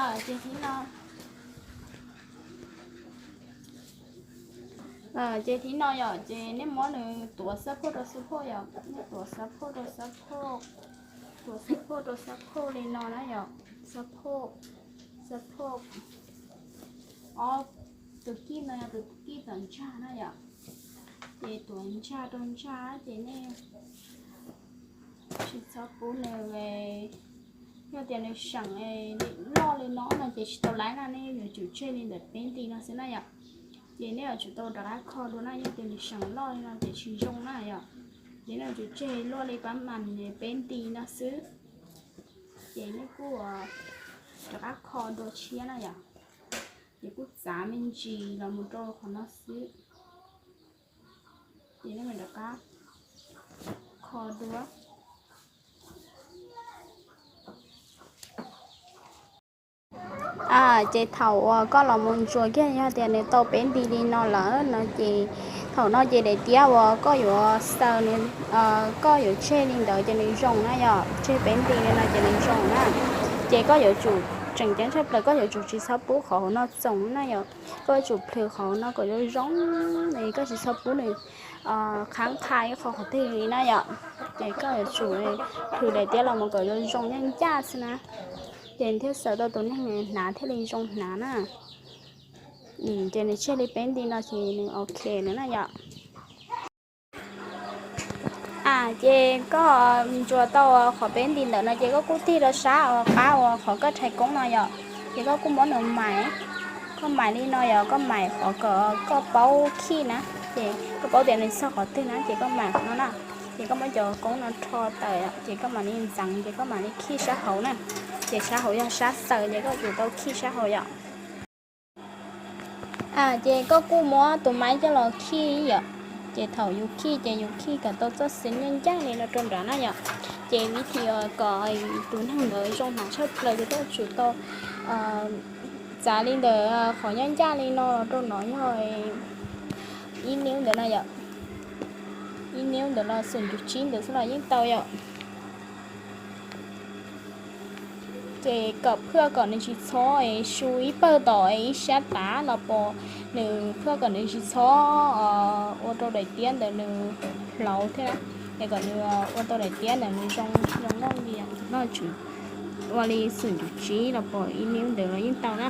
Ces thib no, ces thib no yom, ces nej muab nws tuav xab phoj rau xab phoj yom, nej tuav xab phoj rau xab phoj, tuav xab phoj rau xab phoj li no na yom, xab phoj, xab phoj, ob tug kij no yog tus kij tom ntsag na yom, ces tuav ntsag rau ntsag ces nej tsis txhob pub nws, yog tias nws seem loj li no no ces tsis tau laiv na, nej yuav tsum tseg li ntawm peb nti no xwb na yom. Ces nej yuav tsum tau rov qab kho dua na, yog tias nws seem loj li no ces tsis zoo na yom. Ces nej yuav tsum tseg luaj li pab mas peb nti no xwb. Ces nej kuj rov qab kho dua tshiab na yom. Ces kuj txav me ntsis los mus rau qhov no xwb. Ces nej mam rov qab kho dua. Ces thaum uas koj los mus ntsuas kiag yog tias nws tau peb nti li no lawm no ces thaum no ces daim tiab uas koj yuav xaws, koj yuav tseg li ntawd ces nws zoo na yom, tseg peb nti li no ces nws zoo na. Ces koj yuav tsum, tseem ceeb tshaj plaws koj yuav tsum tsis txhob pub qhov hauv no txoos na yom, koj yuav tsum plhws qhov hauv no kom zoo zoo, koj tsis txhob pub nws qhab qha ib qho qhov twg li na yom. Ces koj yuav tsum plhws daim tiab los mus kom zoo zoo ncaj ncaj xwb na, ces thiaj xaws tau tus neeg hnav thiaj li zoo hnav na. Ces nws tseg li peb nti no ces nws ok lawm na yom. Ces koj ntsuas tau qhov peb nti ntawm no ces koj kuj tig rau sab uas qab uas qhov koj rhais koob no yom, ces koj kuj muab nws mais, koj mais li no yom, koj mais qhov kom koj paub khij na, ces koj paub tias nws txog qhov twg na ces koj mais qhov no na, ces koj muab cov koob no rho tawm ces koj mam li ntxeev ces koj mam li khij sab hauv na, ces sab hauv yog sab xaws ces koj tsum tau khij sab hauv yom. Ces koj kuj muab tus maib coj los khij yom, ces thaum yus khij ces yus khij kom tau txoj xeem ncaj ncaj li no rau nrad na yom. Ces vim tias kom tus neeg ntawd zoo hnav tshaj plaws ces koj tsum tau txav li ntawm qhov ncaj ncaj li no rau no yog ib niub ntawd no yom, ib niub ntawd los xum cuv tsib ntawd xwb los yeej tau yom. Ces kom phaj kom nws tsis txhob es su ib pawg tom ib sab tav los pos, nws phaj kom nws tsis txhob ua rau daim tiab ntawd nws hlauv thiab na, es kom nws ua tau daim tiab ntawd nws zoo zoo nkauj li no, tsum ua li xum cuv tsib los pos ib niub ntawd los yeej tau na.